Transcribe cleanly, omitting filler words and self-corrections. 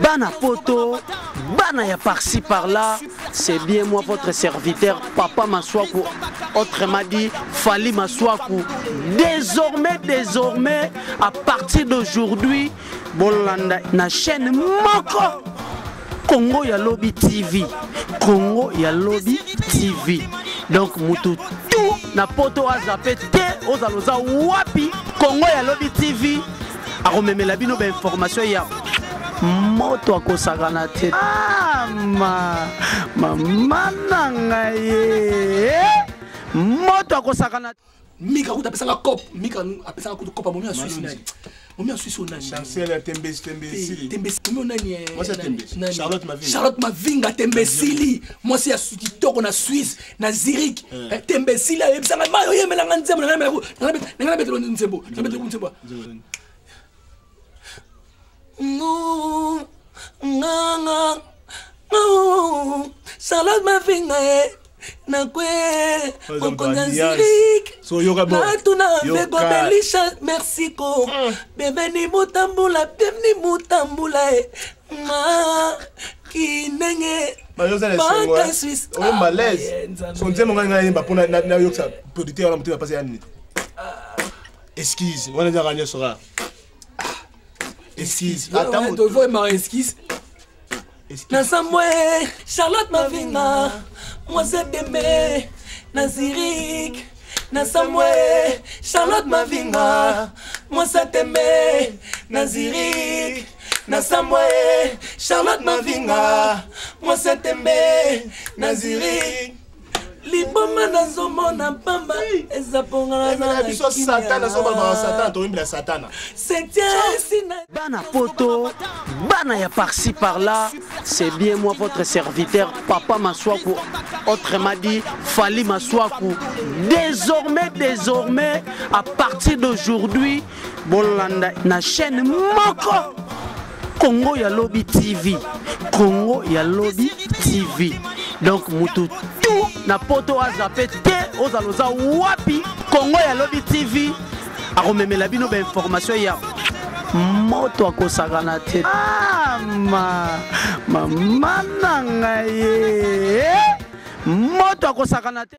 Bana poto, bana ya par-ci par-là, c'est bien moi votre serviteur Papa Maswaku, autrement dit Fally Maswaku. Désormais, désormais, à partir d'aujourd'hui, bolanda na chaîne moko Congo ya Lobi TV, Congo ya Lobi TV. Donc mutu tout na poto azape te ozaloza wapi Congo ya Lobi TV akomemela bino ba information ya moto akosakana te. Ah, ma mama na ngai ye moto akosakana te. Mika kuta apesanga cop, Mika apesanga kutu cop momi ya Suisse nani? Momi ya Suisse onani? Chancel Tembesi Tembesili. Tembesi momi onani? Mwasi ya Tembesi. Charlotte Mavinga. Charlotte Mavinga Tembesili, mwasi ya kitoko na Suisse, na Zurich. Tembesili ayebisanga ma oyemelanga nzembo na ngai na betelo nzembo, na betelo nzembo. Nganga Charlotte Mavinga ye nakwe mokonzi ya Zurich natuna vego belisha merci ko bienveni mutambula bienveni mutambula e ma kinenge banque suisse oyo malaise so nzembo ngai ngai yemba mpona nayokisa producteur wana motema mpasi ya nini excuse wana ezaka nyonso kaka excuse ata excuse nasambwe Charlotte Mavinga mwasi atembe na Zurich nasambwe Charlotte Mavinga mwasi atembe na Zurich nasambwe Charlotte Mavinga mwasi atembe na Zurich liboma nazomona pamba eza mponga biso satana sobalobaka satana toyembela satana. Bana poto, bana ya par-ci par-là, c'est bien moi votre serviteur Papa Maswaku, autrement dit Fally Maswaku. Désormais, désormais, à partir d'aujourd'hui, bolanda na chaîne moko Congo ya Lobi TV, Congo ya Lobi TV. Donc mutu tout na poto azape te ozaloza wapi Congo ya Lobi TV akomemela bino ba information ya moto akosakana te. Ah, ma mama na ngai ye moto akosakana te.